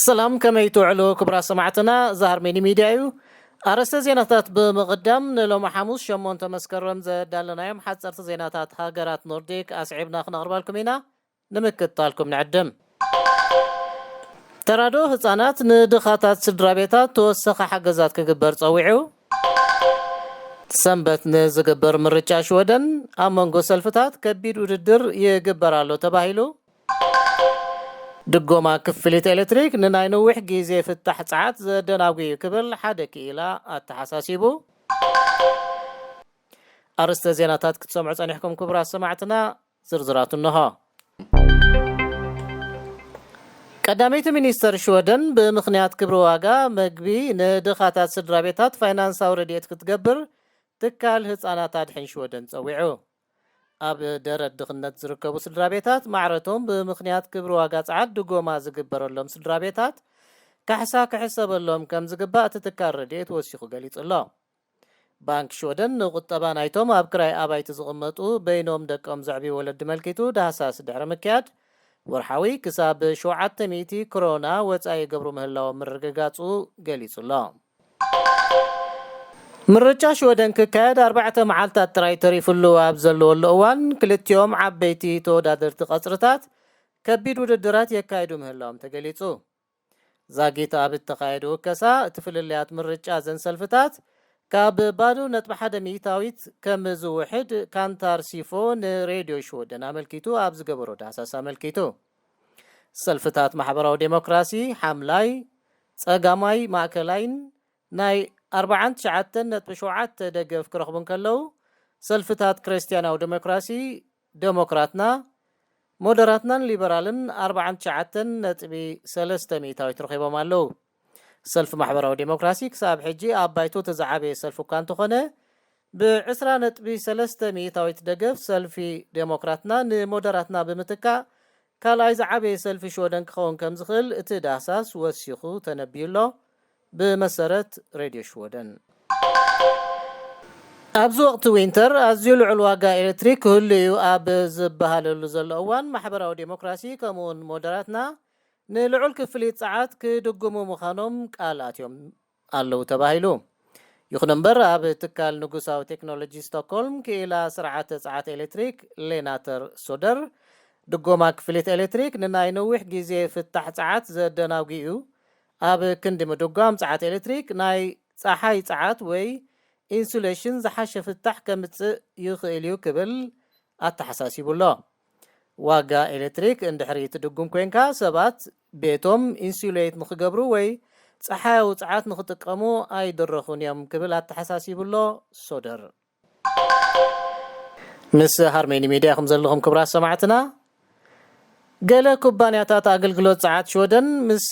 ሰላም፣ ከመይ ትውዕሉ ክቡራት ሰማዕትና? እዚ ሃርሜኒ ሚድያ እዩ። ኣርእስተ ዜናታት ብምቕዳም፣ ንሎሚ ሓሙስ ሸሞንተ መስከረም ዘዳለናዮም ሓፀርቲ ዜናታት ሃገራት ኖርዲክ ኣስዒብና ክነቕርበልኩም ኢና። ንምክትታልኩም ንዕድም። ተራድኦ ህፃናት ንድኻታት ስድራ ቤታት ተወሰኸ ሓገዛት ክግበር ፀዊዑ። ሰንበት ንዝግበር ምርጫ ሽወደን ኣብ መንጎ ሰልፍታት ከቢድ ውድድር ይግበር ኣሎ ተባሂሉ። ድጎማ ክፍሊት ኤሌክትሪክ ንናይ ነዊሕ ግዜ ፍታሕ ጸዓት ዘደናጉ እዩ ክብል ሓደ ክኢላ ኣተሓሳሲቡ። ኣርእስተ ዜናታት ክትሰምዑ ጸኒሕኩም ክቡራት ሰማዕትና፣ ዝርዝራቱ እንሆ። ቀዳመይቲ ሚኒስተር ሽወደን ብምኽንያት ክብሪ ዋጋ መግቢ ንድኻታት ስድራ ቤታት ፋይናንሳዊ ረድኤት ክትገብር ትካል ህጻናት ኣድሕን ሽወደን ጸዊዑ። ኣብ ደረት ድኽነት ዝርከቡ ስድራ ቤታት ማዕረቶም ብምኽንያት ክብሪ ዋጋ ጸዓት ድጎማ ዝግበረሎም ስድራ ቤታት ካሕሳ ክሕሰበሎም ከም ዝግባእ እቲ ትካል ረድኤት ወሲኹ ገሊጹ ኣሎ። ባንክ ሽወደን ንቁጠባ ናይቶም ኣብ ክራይ ኣባይቲ ዝቕመጡ በይኖም ደቆም ዘዕብዩ ወለዲ መልኪቱ ዳህሳስ ድሕሪ ምክያድ፣ ወርሓዊ ክሳብ ሸውዓተ ሚእቲ ክሮና ወጻኢ ይገብሩ ምህላዎም ምርግጋጹ ገሊጹ ኣሎ። ምርጫ ሽወደን ክካየድ ኣርባዕተ መዓልታት ጥራይ ተሪፉሉ ኣብ ዘለወሉ እዋን፣ ክልቲኦም ዓበይቲ ተወዳደርቲ ቀጽርታት ከቢድ ውድድራት የካይዱ ምህላዎም ተገሊጹ። ዛጊት ኣብ እተኻየደ ውከሳ፣ እቲ ፍልልያት ምርጫ እዘን ሰልፍታት ካብ ባዶ ነጥቢ ሓደ ሚእታዊት ከም ዝውሕድ ካንታር ሲፎ ንሬድዮ ሽወደን ኣመልኪቱ ኣብ ዝገበሮ ዳህሳስ ኣመልኪቱ። ሰልፍታት ማሕበራዊ ዴሞክራሲ፣ ሓምላይ፣ ጸጋማይ፣ ማእከላይን ናይ ኣርባዓን ትሽዓተን ነጥቢ ሸውዓተ ደገፍ ክረኽቡ እንከለዉ፣ ሰልፍታት ክርስትያናዊ ዴሞክራሲ፣ ዴሞክራትና፣ ሞደራትናን ሊበራልን ኣርባዓን ትሽዓተን ነጥቢ ሰለስተ ሚእታዊት ረኺቦም ኣለዉ። ሰልፊ ማሕበራዊ ዴሞክራሲ ክሳብ ሕጂ ኣብ ባይቶ እቲ ዝዓበየ ሰልፊ እኳ እንተኾነ፣ ብዕስራ ነጥቢ ሰለስተ ሚእታዊት ደገፍ ሰልፊ ዴሞክራትና ንሞደራትና ብምትካእ፣ ካልኣይ ዝዓበየ ሰልፊ ሽወደን ክኸውን ከም ዝኽእል እቲ ዳህሳስ ወሲኹ ተነብዩ ኣሎ። ብመሰረት ሬድዮ ሽወደን፣ ኣብዚ ወቕቲ ዊንተር ኣዝዩ ልዑል ዋጋ ኤሌክትሪክ ክህሉ እዩ ኣብ ዝበሃለሉ ዘሎ እዋን፣ ማሕበራዊ ዴሞክራሲ ከምኡውን ሞደራትና ንልዑል ክፍሊት ጸዓት ክድግሙ ምዃኖም ቃል ኣትዮም ኣለዉ ተባሂሉ። ይኹን እምበር፣ ኣብ ትካል ንጉሳዊ ቴክኖሎጂ ስቶክሆልም ክኢላ ስርዓተ ጸዓት ኤሌክትሪክ ሌናተር ሶደር፣ ድጎማ ክፍሊት ኤሌክትሪክ ንናይ ነዊሕ ግዜ ፍታሕ ጸዓት ዘደናጉ እዩ። ኣብ ክንዲ ምድጓም ጸዓት ኤሌክትሪክ፣ ናይ ጸሓይ ጸዓት ወይ ኢንሱሌሽን ዝሓሸ ፍታሕ ከምጽእ ይኽእል እዩ ክብል ኣተሓሳሲቡ ኣሎ። ዋጋ ኤሌክትሪክ እንድሕሪ ትድጉም ኮይንካ፣ ሰባት ቤቶም ኢንሱሌት ንኽገብሩ ወይ ጸሓያዊ ጸዓት ንኽጥቀሙ ኣይድረኹን እዮም ክብል ኣተሓሳሲቡ ኣሎ ሶደር። ምስ ሃርሜኒ ሚድያ ኢኹም ዘለኹም ክቡራት ሰማዕትና። ገለ ኩባንያታት ኣገልግሎት ጸዓት ሽወደን ምስ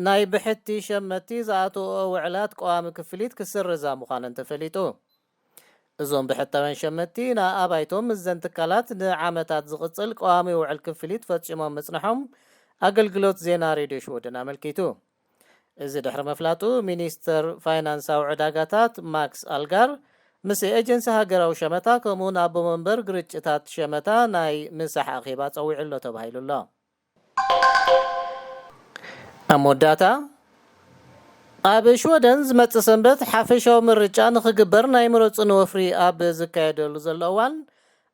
ናይ ብሕቲ ሸመቲ ዝኣትዎ ውዕላት ቀዋሚ ክፍሊት ክስርዛ ምዃነን ተፈሊጡ። እዞም ብሕታውያን ሸመቲ ንኣባይቶም ምስዘን ትካላት ንዓመታት ዝቕጽል ቀዋሚ ውዕል ክፍሊት ፈጺሞም ምጽንሖም ኣገልግሎት ዜና ሬድዮ ሽወደን ኣመልኪቱ። እዚ ድሕሪ ምፍላጡ፣ ሚኒስተር ፋይናንሳዊ ዕዳጋታት ማክስ ኣልጋር ምስ ኤጀንሲ ሃገራዊ ሸመታ ከምኡውን ኣቦ መንበር ግርጭታት ሸመታ ናይ ምሳሕ ኣኼባ ጸዊዑ ኣሎ ተባሂሉ ኣሎ። ኣብ መወዳእታ፣ ኣብ ሽወደን ዝመጽእ ሰንበት ሓፈሻዊ ምርጫ ንኽግበር ናይ ምረጹኒ ወፍሪ ኣብ ዝካየደሉ ዘሎ እዋን፣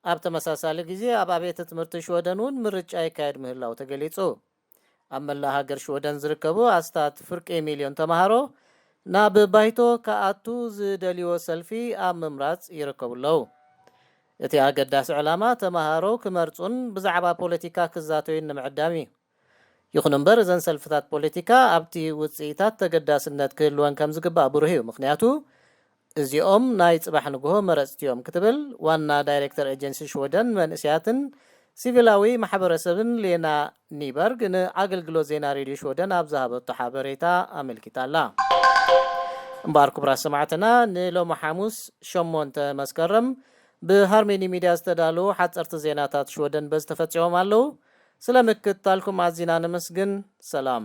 ኣብ ተመሳሳሊ ግዜ ኣብ ኣብያተ ትምህርቲ ሽወደን እውን ምርጫ ይካየድ ምህላው ተገሊጹ። ኣብ መላእ ሃገር ሽወደን ዝርከቡ ኣስታት ፍርቂ ሚልዮን ተማሃሮ ናብ ባይቶ ክኣቱ ዝደልይዎ ሰልፊ ኣብ ምምራጽ ይርከቡ ኣለዉ። እቲ ኣገዳሲ ዕላማ ተማሃሮ ክመርጹን ብዛዕባ ፖለቲካ ክዛተዩን ንምዕዳም እዩ። ይኹን እምበር፣ እዘን ሰልፍታት ፖለቲካ ኣብቲ ውጽኢታት ተገዳስነት ክህልወን ከም ዝግባእ ብሩህ እዩ። ምኽንያቱ፣ እዚኦም ናይ ጽባሕ ንግሆ መረጽቲ እዮም ክትብል ዋና ዳይሬክተር ኤጀንሲ ሽወደን መንእሰያትን ሲቪላዊ ማሕበረሰብን ሌና ኒበርግ ንኣገልግሎት ዜና ሬድዮ ሽወደን ኣብ ዝሃበቶ ሓበሬታ ኣመልኪታ ኣላ። እምበኣር ክቡራት ሰማዕትና፣ ንሎሚ ሓሙስ ሸሞንተ መስከረም ብሃርሜኒ ሚድያ ዝተዳለዉ ሓጸርቲ ዜናታት ሽወደን በዚ ተፈጺሞም ኣለዉ። ስለ ምክትታልኩም ኣዚና ነመስግን። ሰላም።